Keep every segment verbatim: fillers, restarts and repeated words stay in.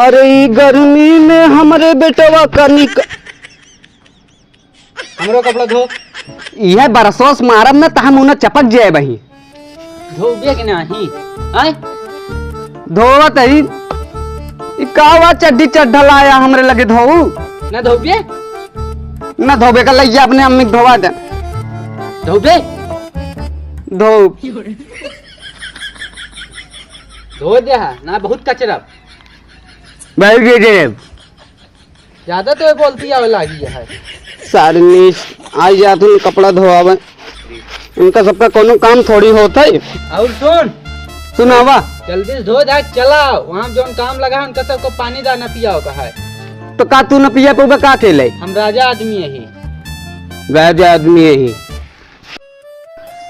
अरे, ई गर्मी में हमरे बेटवा का निक-, हमरो कपड़ा धो। इहे बरसोस मारब न, त हम उन्हें चपक जाए बही। धोबे के नाही, आय? धोवत ही। ई का हुआ, चड्डी चड्ढल आया हमरे लगे धोऊ? ना धोबे? ना धोबे का, लइया अपने अम्मी के धोवा दे। धोबे? धो। धो दे हा, ना बहुत कचरा। बैठ गए जे। ज्यादा तो ये बोलती आवे लागी है। सारे नीस आई जात हन कपड़ा धोआवे। इनका सबका कोनो काम थोड़ी होत है। और सुन। सुनावा। जल्दी से धो जा, चला। वहाँ जौन काम लगा है, उनका सबको पानी दा, न पिया होगा है। तो का तू न पिया पउबे का अकेले? हम राजा आदमी यही। राजा आदमी यही।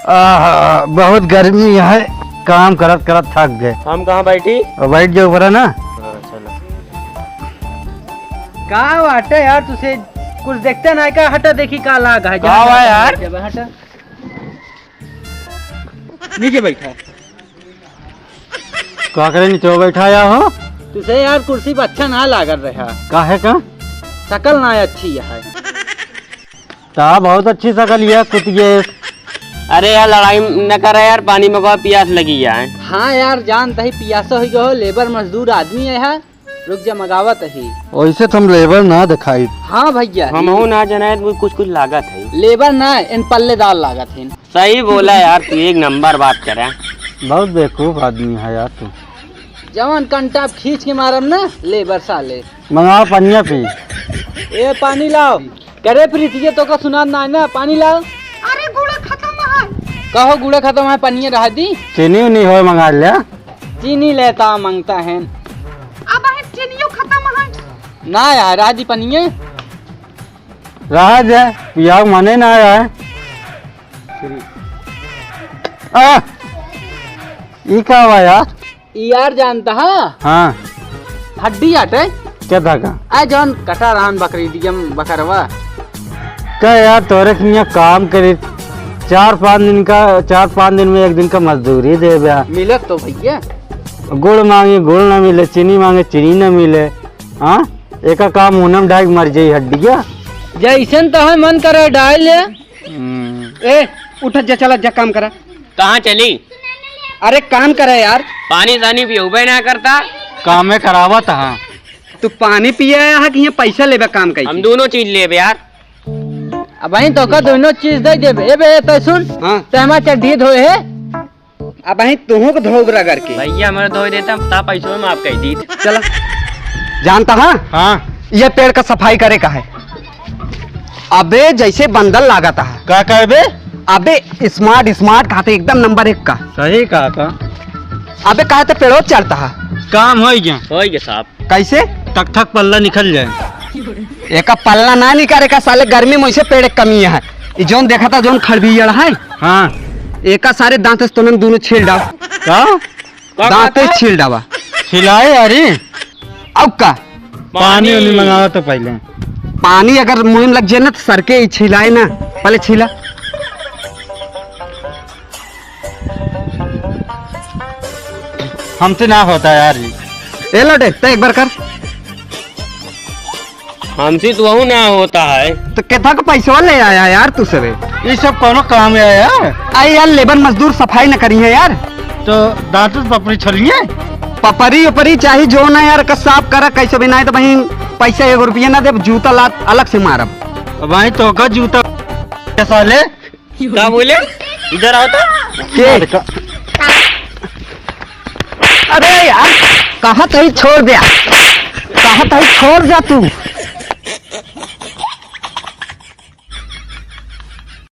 आहा, बहुत गर्मी है, काम करत करत थक गए। हम कहाँ बैठी? और बैठ जाओ ऊपर, है ना? हाँ, चलो। का बाटे यार, तुसे कुछ देखते ना का? हटा, देखी का लाग है। का जहाँ हुआ जाता यार? है, हटा। नीचे बैठा। का करे नीचे बैठा या हो? तुसे यार कुर्सी पर अच्छा ना लागत रहा। काहे का? शकल ना अच्छी है। ता बहुत अच्छी शकल ये कुतिये। अरे यार, लड़ाई न करे यार, पानी में को पियास लगी है। हाँ यार, जानत ही पियासो हो गयो, लेबर मजदूर आदमी है। रुक जा, मगावत ही। वैसे तो हम लेबर ना दिखाई। हाँ भैया। हमहू ना जनाए, तो कुछ कुछ लागत है। लेबर ना, इन पल्लेदार लागत है। सही बोला यार, तू एक नंबर बात करे। बहुत बेवकूफ आदमी है यार तू। जवन कंटा खींच के मारम ना, लेबर साले। मंगाओ पनिया पी। ए, पानी लाओ। करे प्रीतिये, तोका सुनात ना है ना, पानी लाओ। अरे, गुड़ा खतम है। कहो, गुड़ा खतम है, पनिये रहा दी। चीनी उनी होय मंगा ले। चीनी लेता मांगता है। अब है चीनियो खतम है। ना यार, रहा दी पनिये। रहा दे, पियाव मने ना आया है। आ, ई का हुआ यार? ई यार जानता हा? हाँ। हड्डी आटे? क्या था का? आ जौन कटा रहन बकरी दियम बकरवा। का यार तोरे के यहाँ काम करे, चार पाँच दिन का, चार पाँच दिन में एक दिन का मजदूरी दे बे। मिलत तो भैया। गुड़ मांगे गुड़ ना मिले, चीनी मांगे चीनी ना मिले। हाँ, एका काम उनम डाइग मर जाई हड्डिया। जैसन तो है मन करे डाल ले। हम्म। ए, उठत जा, चलत जा, काम करा। कहाँ चली? अरे काम करे यार। पानी सानी पियउबे ना करता। कामे करावत हा। तू पानी पिए आया है कि यहाँ पैसा लेबे काम कइके? हम दोनों चीज लेबे यार। अबहीं तोका दोनों चीज दे देबे। ए बे, तै सुन। हाँ। तै हमार चड्ढी धोए है। अबहीं तुहूँ के धोब रगड़ के। भैया, हमारे धोए देता, ता पैसों में माफ कर दी। चला। जानता हा? हाँ। ये पेड़ का सफाई करे का है। अबे जैसे बंदर लागत है। का कहबे? अबे smart, smart खाते एकदम नंबर एक का। सही कहा था। अबे काहे तो पेड़ो चढ़ता है। काम हो गया। हो गया साहब। कैसे? तक थक पल्ला निकल जाए। एका पल्ला ना निकाले का साले, गर्मी में इसे पेड़ कमी है। ई जौन देखा था, जौन खड़बियड़ है। हाँ। एका सारे दांत से तोनन दोनों छील डाल। का? का दांत कहता से है? छील डावा। छिलाए अरे। अब का? पानी पानी। उनी मंगावा तो पहले। पानी अगर मुँह में लग जाए ना तो सर के ही छिलाए ना, पहले छिला। हमसे ना होता यार ये। ए लौटे, तो एक बार कर। हमसे तो वहू ना होता है। तो कितना का पैसा ले आया यार तू सबे? ये सब कौनो काम है यार? अरे यार, लेबर मजदूर सफाई न करी है यार। तो दांत से पपड़ी छोड़िए। पपड़ी उपरी चाही जो ना यार, का साफ करा कैसे भी, नहीं तो वहीं पैसा एक रुपया ना देब, जूता लात अलग से मारब। भाई तो का जूता साले? का बोले? इधर आओ तो। के? अरे यार, कहा तही छोड़ दे, कहा तही छोड़ जा तू।